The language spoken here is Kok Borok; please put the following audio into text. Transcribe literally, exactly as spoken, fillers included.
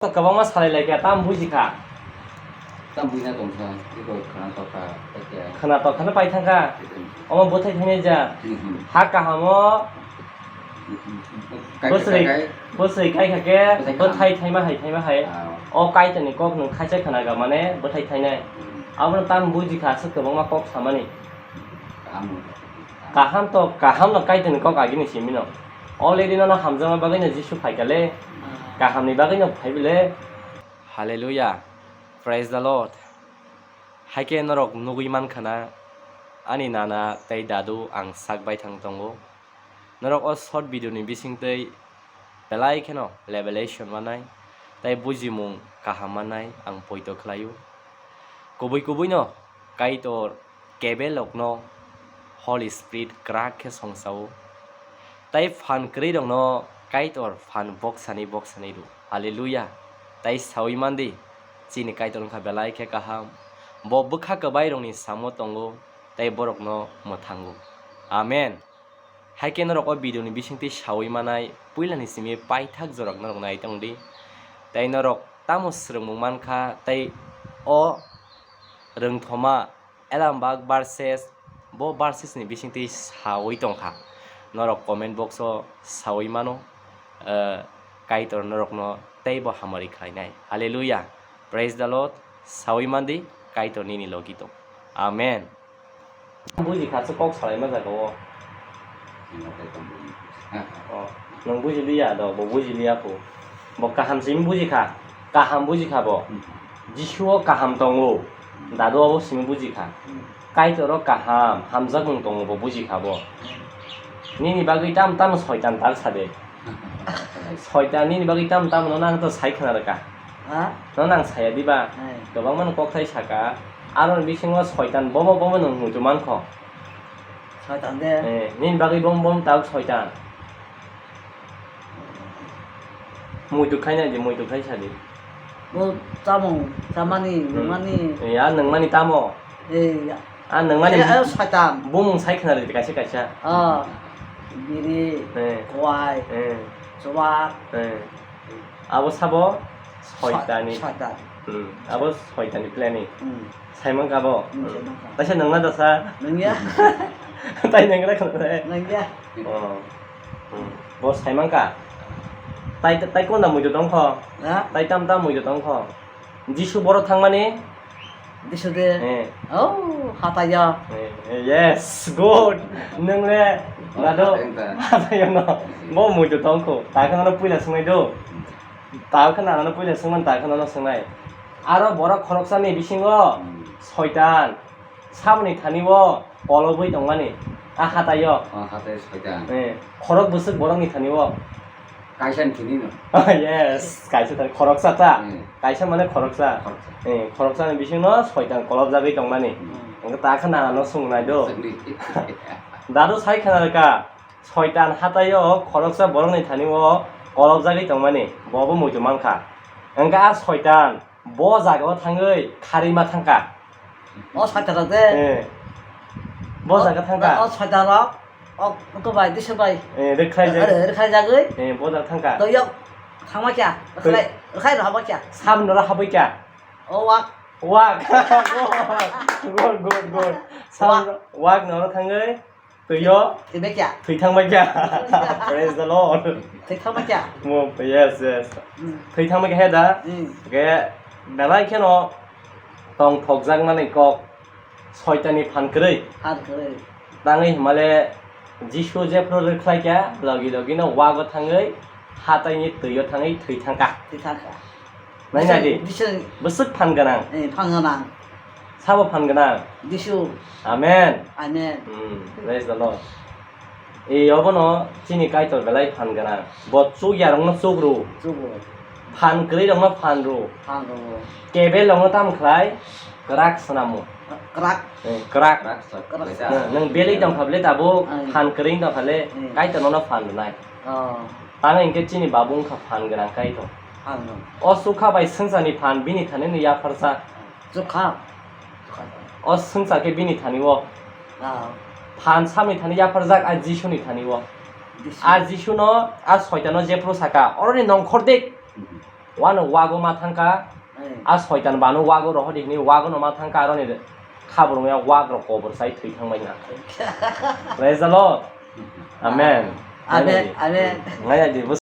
Kwbangma salai lai kha, tam buji kha. Tam buji na tong kha, tei bo khwna tok kha, tei khe. Khwna tok khano pai thang kha. Tei khe. Omo bwthai thainai ja. Hmm, hmm. Ha kaham o. Kai kha bwswk, kai. Bwswk kai kha khe bwthai kha. Bwthai thaima hai, thaima hai. Ah. O Kaitorni kok nwng khaisa khwna kha mane bwthai thainai. Hmm. Abono tam buji kha, aswk kwbangma kok samani. Kaham. Kaham to, kaham no Kaitorni kok agini simi no. Already nono hamjakma bagwi no Jisu phai kha le. Ah. Kaham ni bagwi no phai bile. Hallelujah. Praise the Lord. Hai khe norok nugwi man kha na, ani nana tei dadu ang sak bai thang tongo. Norok o short video ni bising twi belai kheno revelation manai tei bujimung kaham manai ang poito khlaio. Kubui kubui no Kaitor kebelokno Holy Spirit kwrak khe songsao. Tei phan kwrwirokno Kaitor phan boksani boksani rw. Hallelujah. Tei saui mandi, chini Kaitor wngkha belai khe kaham. Bo bwkha kwbairokni samo tongo, tei borokno mwthango. Amen. Hai khe norok o video ni bisingtwi saui manai puilani simi paithak jorok norok nai tong di. Tei norok tamo swrwngmung man kha, tei o rwngthoma Elambak verses, bo verses ni bisingtwi saui tong kha. Norok comment box o saui mano, eh, Kaitor norokno teibo hamari khlainai. Hallelujah. Praise the Lord. Saui mandi, Kaitor nini logi tong. Amen. Buji kha se kok salai ma jaga o. Oh, nwng buji liya do, bo buji liya kho. Bo kaham simi buji kha. Kaham buji kha bo. Hmm. Jisu o kaham tongo. Hmm. Dadu abo simi buji kha. Hmm. Kaitor o kaham, hamjakmung tongo bo buji kha bo. Hmm. Nini bagwi tam tam soitan tar sa de. Soitan nini bagwi tam tam no nang to sai khna rwkha. Ha? No nang saya diba? Hai. Kwbangma no kokthai saka. Aro ni bisingo soitan bomo bomo nwng muitu mankho. Soitan de. Eh, nini bagwi bom bom tak soitan. Muitu khai nai di, muitu khai sa di. Bo chamung, chamani, hmm, nwngmani. Eh, ya nwngmani tamo? Eh, ya. Ah, nwngmani eh, eh, soitan. Bumung sai khna rwdi kaisa kaisa. Ah, biri, eh, kwai, eh, chuwak. Eh. Abo sabo soitani. Soitan. Hmm. Abo soitani planning. Hmm. Saimang kha bo? Hmm, saimang kha. Taisa nwngna dasa? Nwngya. Tai nwngra khna re? Nwngya. Oh. Hmm. Bo saimang kha. Tai, tai konda muitu tongkho? Ha? Tai tam tam muitu tongkho? Jisu boro thangmani? Jisu de. Eh. Oh, hatayo. Eh, eh, yes, good. Nwng le nado. Hatayo no. Bo muitu tongkho. Ta khana no puila sungai do. Ta khana no puila sungman ta khana no sungai. Aro borok khoroksa ni bisingo hmm, soitan saboni thani o kolobwi tongmani. A hatayo. Oh, hatayo soitan. Eh, khorok bwswk borokni thani o. Kaisa ni thani no. Yes, kaisa thani khoroksa ta. Hmm. Kaisa mane khoroksa. Khoroksa. Eh, khoroksa ni bisingno soitan kolobjagwi tongmani. Hmm. Hwnkhe ta khe nana no swngnai do. Sengdi. Dadu sai khna rwkha, soitan hatayo khoroksa borokni thani o kolobjagwi tongmani, bo bo muitu mankha. Hwnkhe a soitan bo jagao thangwi kharwi ma thangkha. O soitan rok de. Eh. Bo jaga thangkha. O soitan rok. O, to bai, disa bai. Eh, rwkhlai jak. Are, rwkhlai jagwi. Eh, bo jaga thangkha. To yok, thangma kya? Rwkhlai, rwkhlai rw habo kya? Sab nora habwi kya? O wak. Wak. Good, good, good. Sab wak nora thangwi. Twiyo. Thwi bai kya? Thwi thangbai kya? Praise the Lord. Thwi thangbai kya? Mo, yes, yes. Hmm. Thwi thangbai kya he da? Hmm. Ke belai kheno tong thokjakmani kok soitani phan kwrwi. Phan kwrwi. Tangwi himale Jisu jephru rwkhlai kya, logi logi no wago thangwi hataini twiyo thangwi thwi thangkha. Thwi thangkha. Nai nai di. Bwswk, bwswk phan gwnang. Eh, phan gwnang. Sabo phan gwnang. Jisu. Amen. Amen. Hmm, praise the Lord. E obono chini Kaitor belai phan gwnang. Bo chuk yarokno chuk rw. Chuk rw. Phan kwrwi rokno phan rw. Phan rw. Kebel rokno tam khlai kwrak swnamo. Kwrak. Eh, kwrak. Kwrak. Nwng, nwng belai tongkha bwle tabuk, hmm, phan kwrwi tongkha le, hmm, Kaitor nono phan rwnai. Oh. Tamo hinkhe chini babu wngkha phan gwnang Kaitor. Phan gwnang. O chukha bai swngcharni phan bini thani no yapharjak. Chukha. O swngchar khe bini thani o. Ah. Phan samni thani yapharjak a Jisuni thani o. Jisu. A Jisuno, a soitano jephru saka, "Oroni nongkhor dik." Hmm. Wano wago ma thangka, a soitan bano wago rohodi hini wago no ma thangka aroni khabrung ya wak rok kobor sai thwi thangbai na. Praise the Lord. Amen. Amen, amen. Ngai di, bo